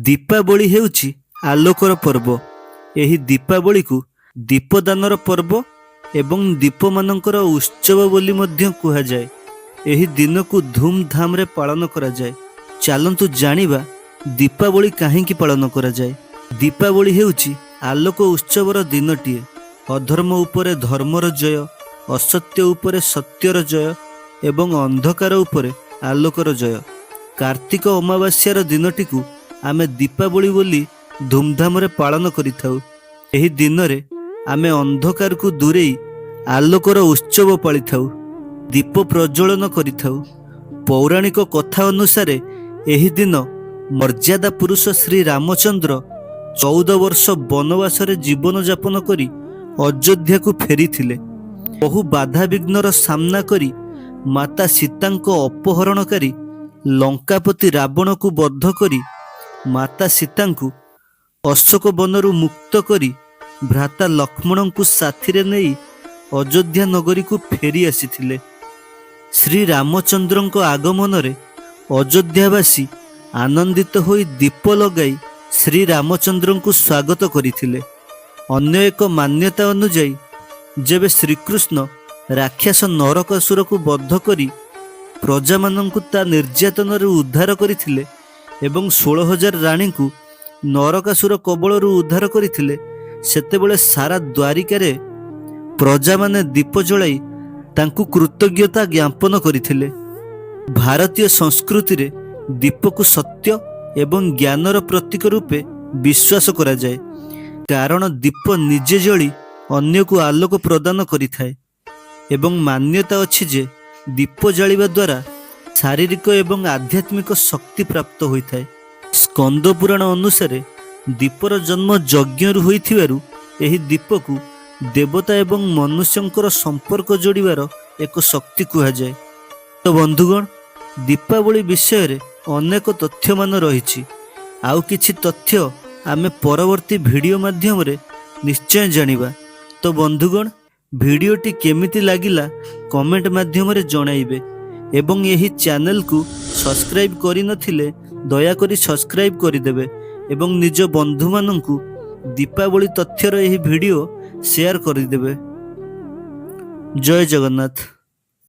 ଦୀପାବଳି ହେଉଛି ଆଲୋକର ପର୍ବ। ଏହି ଦୀପାବଳିକୁ ଦୀପଦାନର ପର୍ବ ଏବଂ ଦୀପମାନଙ୍କର ଉତ୍ସବ ବୋଲି ମଧ୍ୟ କୁହାଯାଏ। ଏହି ଦିନକୁ ଧୁମଧାମରେ ପାଳନ କରାଯାଏ। ଚାଲନ୍ତୁ ଜାଣିବା, ଦୀପାବଳି କାହିଁକି ପାଳନ କରାଯାଏ। ଦୀପାବଳି ହେଉଛି ଆଲୋକ ଉତ୍ସବର ଦିନଟିଏ। ଅଧର୍ମ ଉପରେ ଧର୍ମର ଜୟ, ଅସତ୍ୟ ଉପରେ ସତ୍ୟର ଜୟ ଏବଂ ଅନ୍ଧକାର ଉପରେ ଆଲୋକର ଜୟ। କାର୍ତ୍ତିକ ଅମାବାସ୍ୟାର ଦିନଟିକୁ ଆମେ ଦୀପାବଳି ବୋଲି ଧୁମଧାମରେ ପାଳନ କରିଥାଉ। ଏହି ଦିନରେ ଆମେ ଅନ୍ଧକାରକୁ ଦୂରେଇ ଆଲୋକର ଉତ୍ସବ ପାଳିଥାଉ, ଦୀପ ପ୍ରଜ୍ୱଳନ କରିଥାଉ। ପୌରାଣିକ କଥା ଅନୁସାରେ ଏହି ଦିନ ମର୍ଯ୍ୟାଦା ପୁରୁଷ ଶ୍ରୀ ରାମଚନ୍ଦ୍ର 14 ବର୍ଷ ବନବାସରେ ଜୀବନଯାପନ କରି ଅଯୋଧ୍ୟାକୁ ଫେରିଥିଲେ। ବହୁ ବାଧାବିଘ୍ନର ସାମ୍ନା କରି, ମାତା ସୀତାଙ୍କ ଅପହରଣକାରୀ ଲଙ୍କାପତି ରାବଣକୁ ବଧ କରି, ମାତା ସୀତାଙ୍କୁ ଅଶୋକ ବନରୁ ମୁକ୍ତ କରି, ଭ୍ରାତା ଲକ୍ଷ୍ମଣଙ୍କୁ ସାଥିରେ ନେଇ ଅଯୋଧ୍ୟା ନଗରୀକୁ ଫେରି ଆସିଥିଲେ। ଶ୍ରୀ ରାମଚନ୍ଦ୍ରଙ୍କ ଆଗମନରେ ଅଯୋଧ୍ୟାବାସୀ ଆନନ୍ଦିତ ହୋଇ ଦୀପ ଲଗାଇ ଶ୍ରୀ ରାମଚନ୍ଦ୍ରଙ୍କୁ ସ୍ୱାଗତ କରିଥିଲେ। ଅନ୍ୟ ଏକ ମାନ୍ୟତା ଅନୁଯାୟୀ, ଯେବେ ଶ୍ରୀକୃଷ୍ଣ ରାକ୍ଷସ ନରକାସୁରକୁ ବଧ କରି ପ୍ରଜାମାନଙ୍କୁ ତା ନିର୍ଯାତନାରୁ ଉଦ୍ଧାର କରିଥିଲେ ଏବଂ 16,000 ରାଣୀଙ୍କୁ ନରକାସୁର କବଳରୁ ଉଦ୍ଧାର କରିଥିଲେ, ସେତେବେଳେ ସାରା ଦ୍ୱାରିକାରେ ପ୍ରଜାମାନେ ଦୀପ ଜଳାଇ ତାଙ୍କୁ କୃତଜ୍ଞତା ଜ୍ଞାପନ କରିଥିଲେ। ଭାରତୀୟ ସଂସ୍କୃତିରେ ଦୀପକୁ ସତ୍ୟ ଏବଂ ଜ୍ଞାନର ପ୍ରତୀକ ରୂପେ ବିଶ୍ୱାସ କରାଯାଏ, କାରଣ ଦୀପ ନିଜେ ଜଳି ଅନ୍ୟକୁ ଆଲୋକ ପ୍ରଦାନ କରିଥାଏ ଏବଂ ମାନ୍ୟତା ଅଛି ଯେ ଦୀପ ଜାଳିବା ଦ୍ୱାରା ଶାରୀରିକ ଏବଂ ଆଧ୍ୟାତ୍ମିକ ଶକ୍ତି ପ୍ରାପ୍ତ ହୋଇଥାଏ। ସ୍କନ୍ଦ ପୁରାଣ ଅନୁସାରେ ଦୀପର ଜନ୍ମ ଯଜ୍ଞରୁ ହୋଇଥିବାରୁ ଏହି ଦୀପକୁ ଦେବତା ଏବଂ ମନୁଷ୍ୟଙ୍କର ସମ୍ପର୍କ ଯୋଡ଼ିବାର ଏକ ଶକ୍ତି କୁହାଯାଏ। ତ ବନ୍ଧୁଗଣ, ଦୀପାବଳି ବିଷୟରେ ଅନେକ ତଥ୍ୟମାନ ରହିଛି। ଆଉ କିଛି ତଥ୍ୟ ଆମେ ପରବର୍ତ୍ତୀ ଭିଡ଼ିଓ ମାଧ୍ୟମରେ ନିଶ୍ଚୟ ଜାଣିବା। ତ ବନ୍ଧୁଗଣ, ଭିଡ଼ିଓଟି କେମିତି ଲାଗିଲା କମେଣ୍ଟ ମାଧ୍ୟମରେ ଜଣାଇବେ ଏବଂ ଏହି ଚ୍ୟାନେଲକୁ ସବସ୍କ୍ରାଇବ୍ କରିନଥିଲେ ଦୟାକରି ସବସ୍କ୍ରାଇବ୍ କରିଦେବେ ଏବଂ ନିଜ ବନ୍ଧୁମାନଙ୍କୁ ଦୀପାବଳି ତଥ୍ୟର ଏହି ଭିଡ଼ିଓ ସେୟାର କରିଦେବେ। ଜୟ ଜଗନ୍ନାଥ।